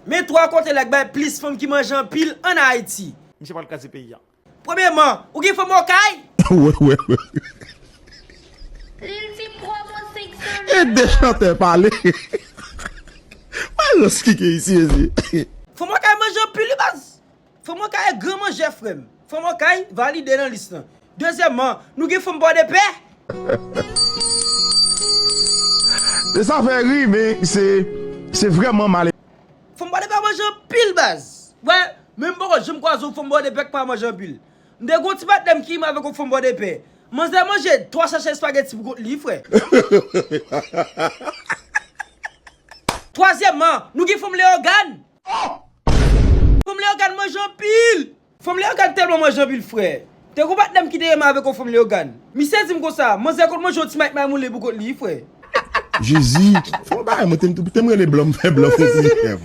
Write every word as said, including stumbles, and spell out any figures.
Men twa kote la k bay plis fanm ki manje anpil ann Ayiti. Misye pral kraze peyi a. Premyèman, ou gen fanm Okay? Wè, wè, wè. Lil di promo senk san E de chantè pale. Mwen rans ki ke isi, ezi. Fanm Okay manje anpil, wi, baz. Fanm Okay gran manjè, frè m. Fanm Okay valide nan lis lan. Dezyèmman, nou gen fanm Pòdepè. E sa fè ri, men se se vrèman mal. Fanm Pòdepè manje anpil, baz. Wè, men m poko janm kwaze yon fanm Pòdepè k pa manje anpil. M te gon ti patnè m ki renmen avèk yon fanm Pòdepè. Manzè manje twa sachè espageti pou kont li, frè. Twazyèmman, nou gen fanm Leyogàn. Fanm Leyogàn manje anpil. Fanm Leyogàn tèlman manje anpil, frè. Te gon patnè m ki te renmen avèk yon fanm Leyogàn. Misye di m konsa, manzè konn manje yon ti mayk maymoulen pou kont li, frè. Jezi, fè yon bagay, mwen te m te m rele blan, m fè blan fè ti frè.